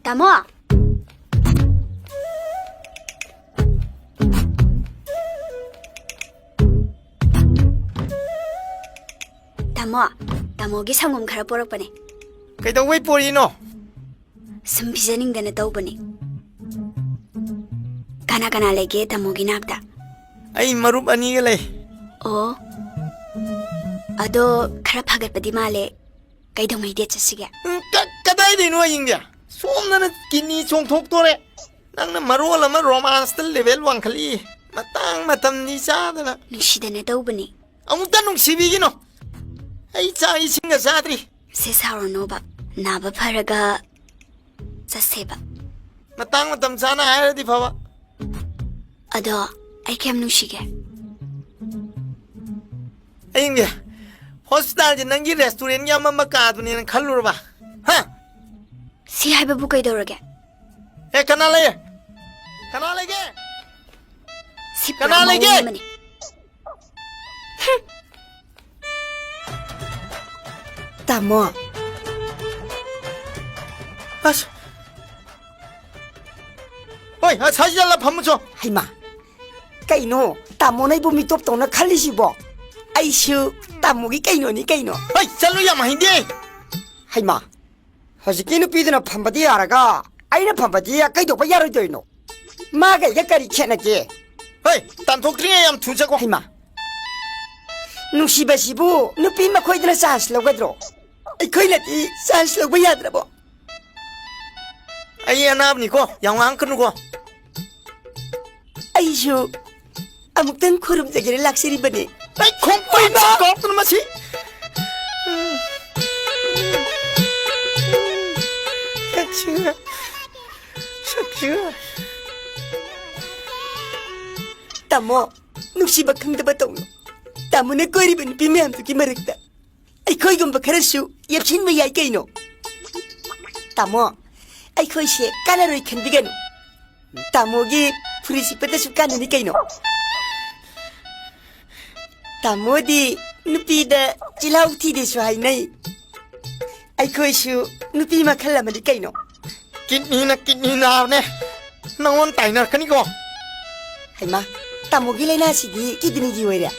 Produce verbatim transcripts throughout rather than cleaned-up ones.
ꯇꯥꯃꯣ! ꯇꯥꯃꯣ, ꯇꯥꯃꯣꯒꯤ ꯁꯪꯒꯣꯝ ꯈꯔ ꯄꯣꯔꯛꯄꯅꯦ꯫ ꯀꯩꯗꯧꯕꯩ ꯄꯣꯔꯤꯅꯣ? ꯁꯨꯝ ꯄꯤꯖꯅꯤꯡꯗꯅ ꯇꯧꯕꯅꯦ꯫ ꯀꯅꯥ ꯀꯅꯥ ꯂꯩꯒꯦ ꯇꯥꯃꯣꯒꯤ ꯅꯥꯛꯇ? ꯑꯩ ꯃꯔꯨꯞ ꯑꯅꯤꯒ ꯂꯩ꯫ ꯑꯣ, ꯑꯗꯣ ꯈꯔ ꯐꯒꯠꯄꯗꯤ ꯃꯥꯜꯂꯦ꯫ ꯀꯩꯗꯧꯉꯩ date ꯆꯠꯁꯤꯒꯦ? ꯎꯝ, ꯀ-, ꯀꯗꯥꯏꯗꯩꯅꯣ ꯑꯌꯤꯡꯕꯤ? ꯁꯣꯝꯗꯅ kidney ꯆꯣꯡꯊꯣꯛꯇꯣꯔꯦ꯫ ꯅꯪꯅ ꯃꯔꯣꯜ ꯑꯃ romance ꯇ level ꯋꯥꯡꯈꯠꯂꯤ꯫ ꯃꯇꯥꯡ ꯃꯇꯝꯗꯤ ꯆꯥꯗꯅ꯫ ꯅꯨꯡꯁꯤꯗꯅ ꯇꯧꯕꯅꯤ꯫ ꯑꯃꯨꯛꯇ ꯅꯨꯡꯁꯤꯕꯤꯒꯤꯅꯣ꯫ ꯑꯩ ꯆꯥꯛ ꯏꯁꯤꯡꯒ ꯆꯥꯗ꯭ꯔꯤ꯫ ꯁꯦ, ꯁꯥꯎꯔꯅꯣꯕ꯫ ꯅꯥꯕ ꯐꯔꯒ ꯆꯠꯁꯦꯕ꯫ ꯃꯇꯥꯡ ꯃꯇꯝ ꯆꯥꯅ ꯍꯥꯏꯔꯗꯤ ꯐꯕ꯫ ꯑꯗꯣ ꯑꯩ ꯀꯌꯥꯝ ꯅꯨꯡꯁꯤꯒꯦ? ꯑꯌꯤꯡꯕꯤ, hospital ꯁꯦ ꯅꯪꯒꯤ restaurant ꯒꯤ ꯑꯃꯝꯕ ꯀꯥꯗꯨꯅꯦꯅ ꯈꯜꯂꯨꯔꯕ? ꯍꯥ? ꯁꯤ ꯍꯥꯏꯕꯕꯨ ꯀꯩꯗꯧꯔꯒꯦ? ꯑꯦ, ꯀꯅꯥ ꯂꯩ? ꯀꯅꯥ ꯂꯩꯒꯦ? ꯁꯤ ꯄꯨꯔꯥ ꯀꯅꯥ ꯂꯩꯒꯦ? ꯃꯑꯣꯡ ꯑꯃꯅꯤ꯫ ꯇꯥꯃꯣ꯫ ꯑꯁ꯫ ꯍꯣꯏ, ꯑꯁꯥꯏꯁꯤꯗ ꯐꯝꯃꯨꯆꯣ꯫ ꯍꯩꯃꯥ, ꯀꯩꯅꯣ ꯇꯥꯃꯣꯅ ꯑꯩꯕꯨ ꯃꯤꯇꯣꯞ ꯇꯧꯅ ꯈꯜꯂꯤꯁꯤꯕꯣ? ꯑꯩꯁꯨ ꯇꯥꯃꯣꯒꯤ ꯀꯩꯅꯣꯅꯤ ꯀꯩꯅꯣ꯫ ꯍꯣꯏ, ꯆꯠꯂꯨ, ꯌꯥꯝ ꯍꯩꯅꯗꯦ꯫ ꯍꯩꯃꯥ, ꯍꯧꯖꯤꯛꯀꯤ ꯅꯨꯄꯤꯗꯨꯅ ꯐꯝꯕꯗꯤ ꯌꯥꯔꯒ ꯑꯩꯅ ꯐꯝꯕꯗꯤ ꯀꯩꯗꯧꯕ ꯌꯥꯔꯣꯏꯗꯣꯏꯅꯣ? ꯃꯥꯒ ꯑꯩꯒ ꯀꯔꯤ ꯈꯦꯠꯅꯒꯦ? ꯍꯣꯏ, ꯇꯥꯟꯊꯣꯛꯇ꯭ꯔꯤꯉꯩ ꯌꯥꯝ ꯊꯨꯅ ꯆꯠꯈꯣ꯫ ꯍꯩꯃꯥ, ꯅꯨꯡꯁꯤꯕꯁꯤꯕꯨ ꯅꯨꯄꯤ ꯃꯈꯣꯏꯗꯅ chance ꯂꯧꯒꯗ꯭ꯔꯣ? ꯑꯩꯈꯣꯏꯅꯗꯤ chance ꯂꯧꯕ ꯌꯥꯗ꯭ꯔꯕꯣ? ꯑꯩ ꯑꯅꯥꯕꯅꯤꯀꯣ, ꯌꯥꯝ ꯉꯥꯡꯉꯛꯀꯅꯨꯀꯣ꯫ ꯑꯩꯁꯨ ꯑꯃꯨꯛꯇꯪ ꯈꯨꯔꯨꯝꯖꯒꯦꯅ ꯂꯥꯛꯆꯔꯤꯕꯅꯤ꯫ ꯑꯩ ꯈꯣꯡꯄꯥꯛ ꯀꯥꯎꯔꯛꯇꯅ ꯃꯁꯤ꯫ ꯁꯛꯁꯤꯒ, ꯁꯛꯁꯤꯒ꯫ ꯇꯥꯃꯣ, ꯅꯨꯡꯁꯤꯕ ꯈꯪꯗꯕ ꯇꯧꯅꯨ꯫ ꯇꯥꯃꯣꯅ ꯀꯣꯏꯔꯤꯕ ꯅꯨꯄꯤ ꯃꯌꯥꯝꯗꯨꯒꯤ ꯃꯔꯛꯇ ꯑꯩꯈꯣꯏꯒꯨꯝꯕ ꯈꯔꯁꯨ ꯌꯦꯞꯁꯤꯟꯕ ꯌꯥꯏ ꯀꯩꯅꯣ꯫ ꯇꯥꯃꯣ, ꯑꯩꯈꯣꯏꯁꯦ ꯀꯥꯟꯅꯔꯣꯏ ꯈꯟꯕꯤꯒꯅꯨ꯫ ꯇꯥꯃꯣꯒꯤ ꯐꯨꯔꯤꯠ ꯁꯤꯠꯄꯗꯁꯨ ꯀꯥꯟꯅꯅꯤ ꯀꯩꯅꯣ꯫ ꯇꯥꯃꯣꯗꯤ ꯅꯨꯄꯤꯗ ꯆꯤꯜꯍꯥꯎ ꯊꯤꯗꯦꯁꯨ ꯍꯥꯏꯅꯩ꯫ ꯑꯩꯈꯣꯏꯁꯨ ꯅꯨꯄꯤ ꯃꯈꯜ ꯑꯃꯅꯤ ꯀꯩꯅꯣ꯫ ꯀꯤꯗꯅꯤꯅ ꯀꯤꯗꯅꯤ ꯅꯥꯕꯅꯦ꯫ ꯅꯪꯉꯣꯟ ꯇꯥꯏꯅꯔꯛꯀꯅꯤꯀꯣ꯫ ꯍꯩꯃꯥ, ꯇꯥꯃꯣꯒꯤ ꯂꯥꯏꯅꯥꯁꯤꯗꯤ ꯀꯤꯗꯅꯤꯒꯤ ꯑꯣꯏꯔꯦ꯫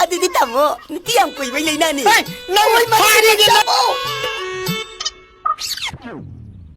ꯑꯗꯨꯗꯤ ꯇꯥꯃꯣ, ꯅꯨꯄꯤ ꯌꯥꯝ ꯀꯣꯏꯕꯩ ꯂꯥꯏꯅꯥꯅꯤ꯫ ꯍꯩ, ꯅꯪ ꯑꯣꯏ, ꯃꯥꯅꯤ, ꯍꯥꯏꯔꯤꯅꯦ, ꯇꯥꯃꯣ꯫